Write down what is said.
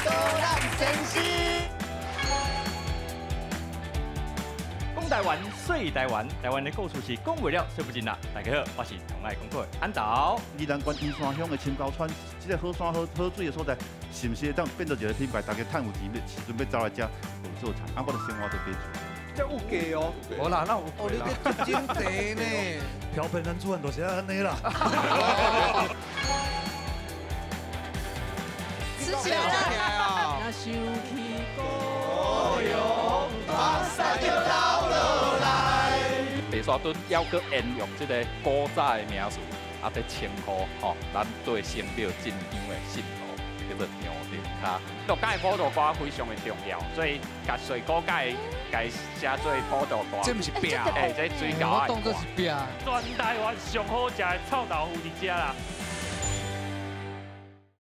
咱先生。講台灣，說台灣，台灣的故事是講袂了，說不盡啦。大家好，我是同愛講過的安導。宜蘭縣池山鄉的深溝村，這个好山好好水的所在，是毋是會當變做一个品牌？大家趁有錢欲時陣欲走來遮學做田，啊，我的生活就變做。這有假哦，無啦，那有哦，你這真濟呢？漂白男子漢就是按呢啦。吃起來啦！若想起故鄉，目屎就流落來。白沙屯猶閣沿用這个古早的名詞，啊，佇稱呼吼，咱對神廟進香的信徒叫做香燈跤。鹿港的普渡歌非常的重要，所以共水果改共寫做普渡歌。這毋是壁，欸，這水餃我當作是壁。全台灣上好食的臭豆腐佇遮啦。